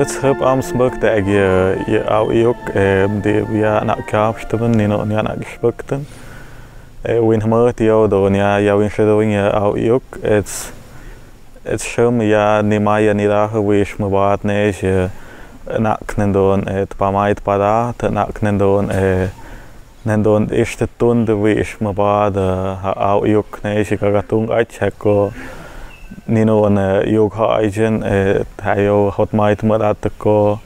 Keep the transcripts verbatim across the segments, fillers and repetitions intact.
Üts jüp'pa'am smükta'akana yä, yä au' iyuk, eh, di ya anakaapxtapü'ün, ninu'un ya anakixpüktün. Eh, win jümüjatüyo'u tu'un ya, ya awinxetuwin yä au' iyuk, ets, ets sü'üma ya nima'aya nirajü wi'ix mübaat nee'exi, eh, anaknüin tu'un, eh, tpamaay tpataat, anaknüin tu'un, eh, nüxü'un tu'un ixta tuntü wi'ix mübaat, eh, ja au' iyuk nee'exi kakatunkaichi, ja ko ninu'un, eh, yu'ukuja'aichon, eh, ja iyu'u jotmaayatmüraat tü ko,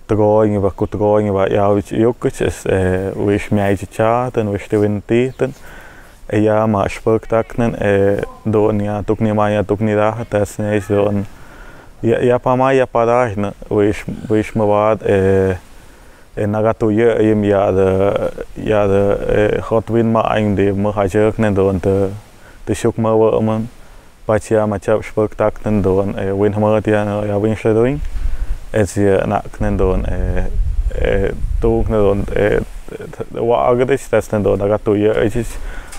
tü kooinpa, kutukooinpa yaawichi iyukuchi, este, eh, wi'ix meaichichaajatüin, wi'ix tiwintijatüin. Eh, ya ma spüktaknüin, eh, tu'un ya tuk nima'aya, tuk nirajü, taasü nee'exi tu'un ya, ya pamaay ya pataain wi'ix, wi'ix mübaat, eh, eh, nakatuyü'üyüm ya'tü, ya'tü, eh, jotwinma'ain tia müjachajütnüin tu'un tü, tü shukmüwü'ümüin. Pachi ya ma cha'ap spüktaknüin tu'un, eh, win jümüjatüin ya, ya awinxetuwin. Ets ya anaknüin tu'un, eh, eh, tuunknüin tu'un, eh, wa'akatüshi, taasü nüxü'un tu'un nakatuyü'üichi,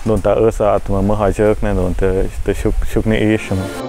tu'un tü a'üsa'atmüin müjachajütnüin tu'un tü, tü shuk, shukni'iishimüin.